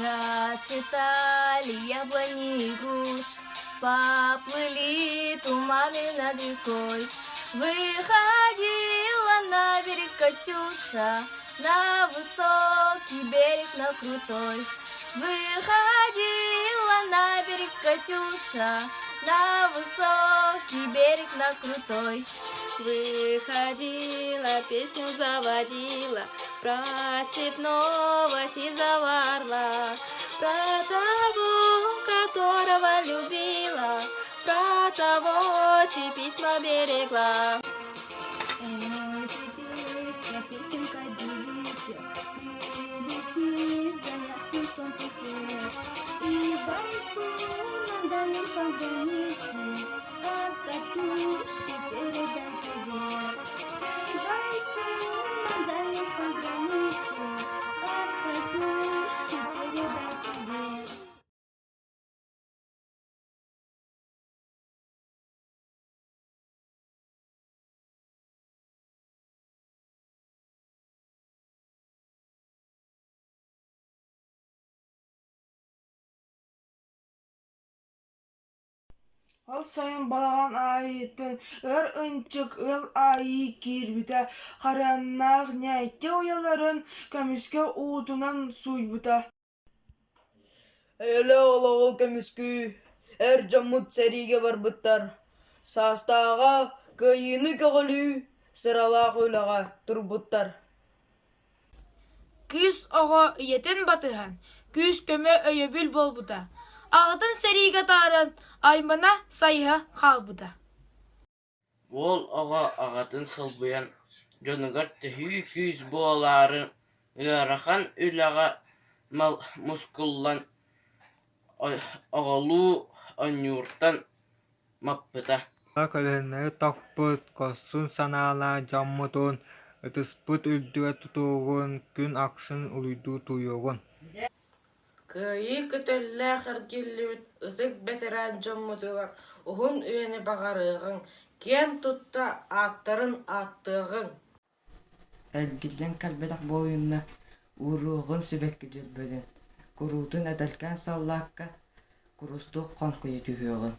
Расцветали яблони и груш, Поплыли туманы над рекой. Выходила на берег Катюша, На высокий берег, на крутой. Выходила на берег Катюша, На высокий берег, на крутой. Выходила, песню заводила Про степного сизого орла, Про того, которого любила, Про того, чьи письма берегла. Ой, ты песня, песенка девичья, Ты летишь за ясным солнцем вслед, И бойцу на дальнем пограничье От Катюши передай привет. И бойцу на дальнем пограничье От Катюши передай привет. Ол сайын балаҕан аайыттан өр ынчык ыал аайы киирбитэ, харыаннаах ньээккэ уйаларын көмүскэ уутунан сууйбута. Эйэлээх олоҕу көмүскүү эр дьоммут сэриигэ барбыттар, саастааҕа кыайыыны көҕүлүү сыралаах үлэҕэ турбуттар. Кыыс оҕо ийэтин батыһан, күүс-көмө өйөбүл буолбута, аҕатын сэриигэ атааран аймана сайыһа хаалбыта. Уол оҕо аҕатын солбуйан, дьонугар төһүү күүс буолаары ыарахан үлэҕэ мускуллан, оҕолуу оонньууртан маппыта. Көлөһүннэри тохпут, хорсун санаалаах дьоммутун, ытыспыт үрдүгэр тутуоҕун, күн ахсын уруйдуу туйуоҕун. Кыайыы көтөллөөх эргиллибит ытык бэтэрээн дьоммутугар уһун үйэни баҕарыаҕыҥ, киэн тутта ааттарын ааттыаҕыҥ! Эргиллэн кэлбэтэх буойуннар ууруоҕун сибэкки дьөрбөтүн, куруутун эдэркээн саллаакка курустук хоҥкуйа түһүөҕүҥ.